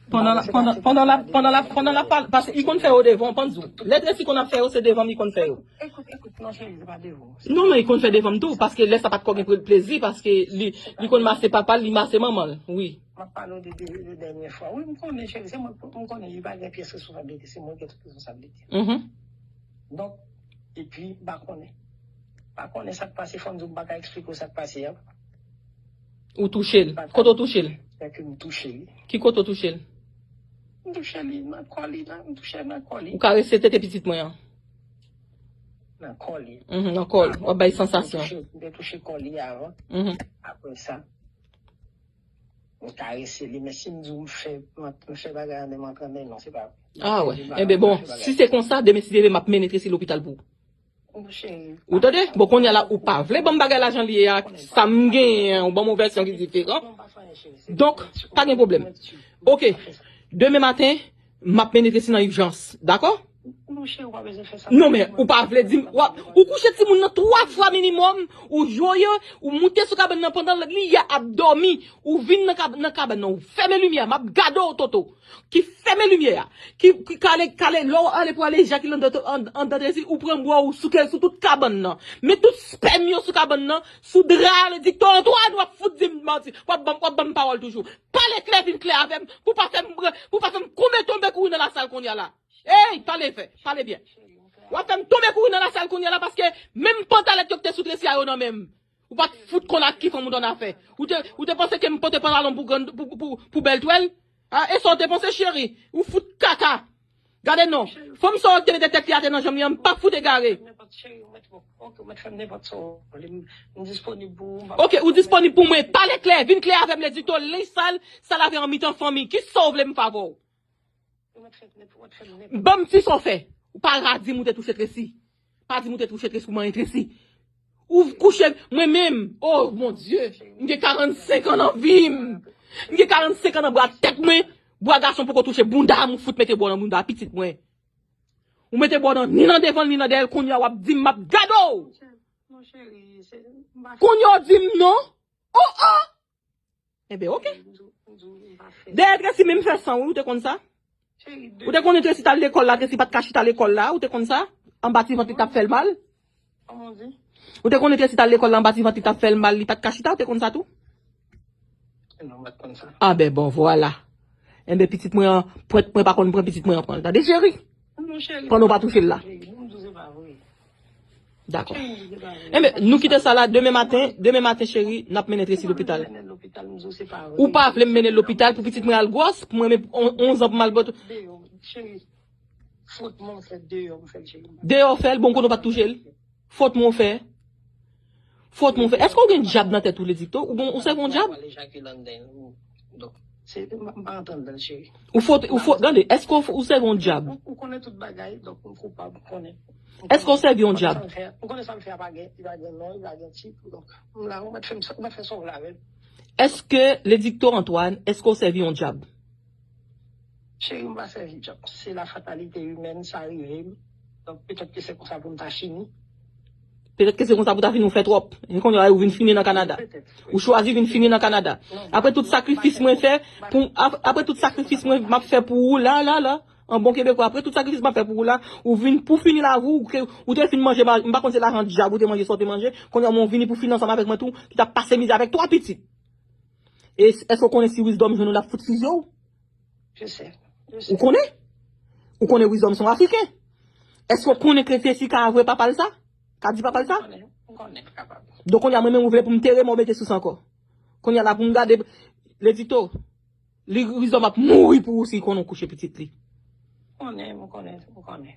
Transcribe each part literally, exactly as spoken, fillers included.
Pandan la, pandan, pandan la, pandan la, pandan la pale, paske li konn fè yo devan, pann di w. Lè Tracy konn ap fè yo, se devan m li konn fè yo. Ekout, ekout, non, cheri, se pa devan. Non, men li konn fè devan m tou, paske lè sa pa t ko gen plezi, paske li, li konn mase papa l, li mase manman l, wi. M ap pale w de, de, de dènye fwa. Wi, m konnen, cheri, se mwen, m konnen, li pa gen pyès responsablite, se mwen ki gen tout responsablite. Mhm. Donk, epi, m pa konnen. M pa konnen sa k pase, fò m di w, m pa ka eksplike w sa k pase a. Ou touche l. Kote w touche l? Fè ke m touche li. Ki kote w touche l? M touche li nan kò li, nan, m touche nan kò li. Ou karese tete pitit mwen an? Nan kò li. Mhm, nan kò l. W ap bay sansasyon. M te touche, m te touche kò li avan. Mhm. Apre sa, m karese li. Men si m di w m fè, m fè bagay an de m antrene, non, se pa vre. Ah wè. Enben bon, si se konsa, demen si Dye vle, m ap mennen Tracy lopital pou ou. Ou tande? Bon, kounye a la, ou pa vle ban m bagay la jan li ye a, sa m genyen an, ou ban m yon vèsyon ki diferan. Donk, pa gen pwoblèm. Ok. Demen maten, m ap mennen Tracy nan ijans. Dakò? Non, men ou pa vle di m, w ap, ou kouche timoun nan twa fwa minimòm, ou joye, ou moute sou kabann nan pandan li ap dòmi, ou vin nan kab-, nan kabann nan, ou fèmen limyè, m ap gade w, Toto. Ki fèmen limyè a, ki, ki kale, kale, lè w ale pou ale ejakile anndan, an-, anndan Tracy, ou pran bwa, ou souke l sou tout kabann nan. Men tout spèm yo sou kabann nan, sou dra a, Ledikto Antwàn, w ap fout di m manti. W ap ban m, w ap ban m pawòl toujou. Pale klè, vin klè avè m, pou pa fè m, pou pa fè m tonbe, tonbe kouri nan lasal kounye a la. Ey, pale fè, pale byen. W ap fè m tonbe kouri nan lasal kounye a la, paske menm pantalèt yo ki te sou Tracy a yo nan men m. Ou pa t fout konn ak ki fanm ou t annafè. Ou te, ou te panse ke m pote pantalon pou grann, pou, pou, pou, pou bèl twèl? A, e sa w te panse, cheri? Ou fout kaka. Gade non. Fanm sa w te mete tèt li atè nan janm li an, m pa fout egare. Ok, ou disponib pou mwen. Pale klè, vin klè avè m, Ledikto, linj sal, sa lave an mitan fanmi. Ki sa w vle m fè avè w? Ban m ti sa w fè. Ou pa ra di m ou te touche Tracy. Pa di m ou te touche Tracy pou manyen Tracy. Ou kouche, mwen menm, oh mon Dye, m gen karannsenk an nan vi m. M gen karannsenk an nan bra tèt mwen. Bwa gason poko touche bounda m, ou fout mete bwa nan bounda pitit mwen. Ou mete bwa nan, ni nan devan l, ni nan dèyè l, kounye a w ap di m m ap gade w. Kounye a w di m non. Oh, oh! Enben, ok. Dèyè Tracy menm fè san, wi, ou te konn sa? Ou te konnen Tracy t al lekòl la, Tracy pa t ka chita lekòl la, ou te konn sa? Anba ti vant li t ap fè l mal? Ou te konnen Tracy t al lekòl la, anba ti vant li t ap fè l mal, li pa t ka chita, ou te konn sa tou? Non, m pa t konn sa. Ah ben bon, vwala. Enben, pitit mwen an, pwent mwen pa konn pran, pitit mwen an pran l. Tande, cheri? Non, cheri. Pandan w pa touche l la. Cheri, m di w se pa vre. Dakò. Enben, nou kite sa la, demen maten, demen maten, cheri, n ap mennen Tracy lopital. Ou pa vle m mennen l lopital pou pitit mwen al gwòs, pou mwen men on-, onz an pou m al bòt. Deyò, cheri. Fwotman w fè deyò, m fè l, cheri. Deyò w fè l, bon, kote w pa t touche l? Fwotman w fè. Fwotman w fè. Èske w gen dyab nan tèt ou, Ledikto? Ou gen, ou sèvi yon dyab? Se, m, m pa antre anndan l, cheri. Ou fwot, ou fwot, gade, èske w, ou sèvi yon dyab? Ou, ou konnen tout bagay, donk m koupab, m konnen. Èske w sèvi yon dyab? M konnen sa m fè a pa gen, li pa gen non, li pa gen tit, donk m la, ou mèt fè m, ou mèt fè sa w vle avè l. Èske, Ledikto Antwàn, èske w sèvi yon dyab? Cheri, m pa sèvi dyab. Se la fatalite imèn, sa rive m. Donk, petèt ke se konsa pou m ta fini. Petèt ke se konsa pou ta fini, ou fè twòp. E kounye a, ou vin fini nan Kanada. Ou chwazi vin fini nan Kanada. Apre tout sakrifis mwen fè, pou, ap-, apre tout sakrifis mwen, m ap fè pou ou la, la, la, an bon kebekwa, apre tout sakrifis m ap fè pou ou la, ou vin pou fini lavi w, ou ke, ou te fin manje, ma-, m pa konn se lajan dyab ou te manje, sa w te manje, kounye a, ou vini pou fini ansanm avèk mwen tou, ki t ap pase mizè avèk twa pitit. E s-, èske w konnen si Wisdom jwenn ou, l ap fout fizye w? Je sais. Je sais. Ou konnen? Ou konnen Wisdom se yon Afriken. Èske w konnen ke Tracy ka avwe papa l sa? Ka di papa l sa? M konnen, m konnen, kapab. Donk, kounye a, mwen menm, ou vle pou m tere mò, mete sou sa ankò. Kounye a la, pou m gade, Ledikto, li, Wisdom ap mouri pou ou si l konnen w kouche pitit li. M konnen, m konnen, m konnen.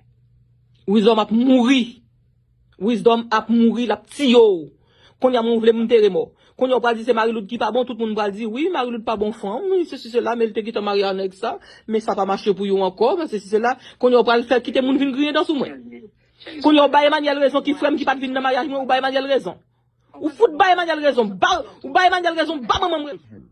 Wisdom ap mouri. Wisdom ap mouri, l ap tiye w. Kounye a, mwen, ou vle m tere mò. Kounye a, ou pral di se Marie-Lourdes ki pa bon, tout moun pral di, wi, Marie-Lourdes pa bon fanm, wi, sesi, sela, men li te gentan marye a nèg sa, men sa pa mache pou yo ankò, men sesi, sela. Kounye a, ou pral fè kite moun vin griyen dan sou mwen. Kounye a, ou bay Emmanuel rezon ki frè m ki pa t vin nan maryaj mwen, ou bay Emmanuel rezon. Ou fout bay Emmanuel rezon, ba, ou bay Emmanuel rezon, ba manman m rezon.